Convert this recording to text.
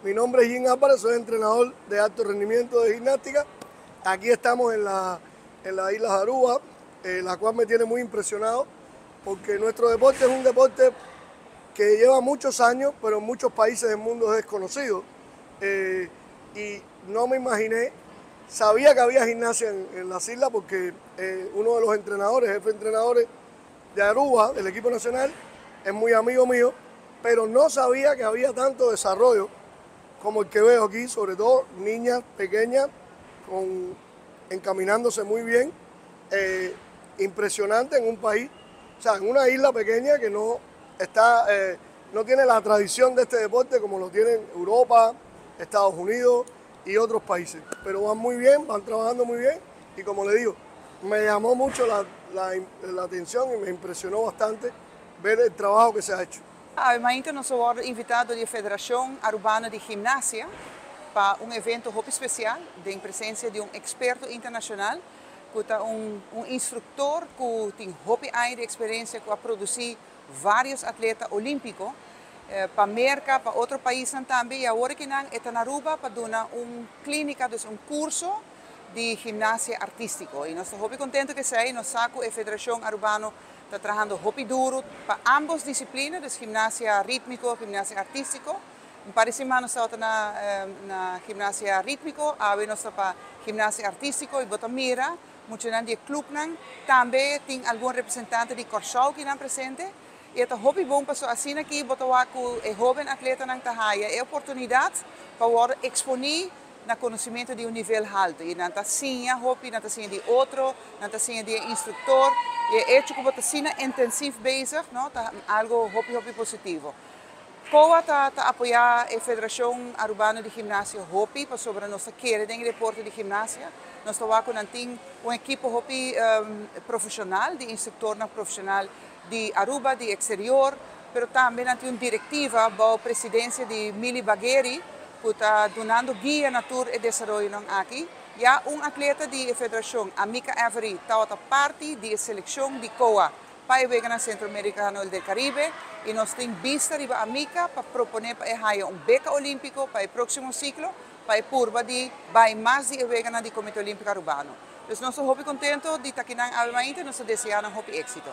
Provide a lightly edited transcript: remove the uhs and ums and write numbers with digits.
Mi nombre es Jim Álvarez, soy entrenador de alto rendimiento de gimnástica. Aquí estamos en la isla de Aruba, la cual me tiene muy impresionado porque nuestro deporte es un deporte que lleva muchos años, pero en muchos países del mundo es desconocido. Y no me imaginé, sabía que había gimnasia en las islas porque uno de los entrenadores, jefe de entrenadores de Aruba, del equipo nacional, es muy amigo mío, pero no sabía que había tanto desarrollo como el que veo aquí, sobre todo niñas pequeñas encaminándose muy bien, impresionante en un país, o sea, en una isla pequeña que no tiene la tradición de este deporte como lo tienen Europa, Estados Unidos y otros países. Pero van muy bien, van trabajando muy bien y, como le digo, me llamó mucho la atención y me impresionó bastante ver el trabajo que se ha hecho. Awe nos a wordo invita di Federacion Arubano di Gimnasia pa un evento hopi special, den presencia di un experto internacional, cu ta un instructor cu tin hopi aña di experiencia, cu a produci varios atleta olimpico, pa Merca, pa otro pais tambe, y awor cu nan ta na Aruba pa duna un clinica, dus un curso di gimnasia artistico. Y nos ta hopi contento cu esey, nos sa cu e Federacion Arubano ta trahando hopi duro pa ambos disciplina, dus gimnasia ritmico, gimnasia artistico. Un par di siman nos ta na gimnasia ritmico, awe nos ta pa gimnasia artistico y bo ta mira, mucho nan di club nan, tambe tin algun representante di Corsou cu nan presente. Y ta hopi bon paso asina aki bo ta wak cu e hoben atletanan ta haya e oportunidad pa expone na conocimento di un nivel halto. Y nan ta siña hopi, nan ta siña di otro, nan ta siña di instructor. Y e hecho cu bo ta asina intensief bezig, no, ta algo hopi hopi positivo. COA ta apoya e Federacion Arubano di Gimnasia hopi, pasobra nos ta kere den deporte di gimnasia. Nos ta cu tin un ekipo hopi profesional, di instructor profesional di Aruba, di exterior, pero tambe tin un directiva, e presidencia di Mili Bagheri, cu ta dunando guia na tur e desaroyo aki. Ya un atleta di federacion, Amika Avery, ta parti di seleccion di COA pa e Centroamericano del Caribe y nos tin bista riba Amika pa propone pa un beca olimpico pa e proximo ciclo, pa purba di bay mas di e di Comite Olimpico Arubano. Anto, nos ta hopi contento di ta aki na awe, nos ta desea hopi exito.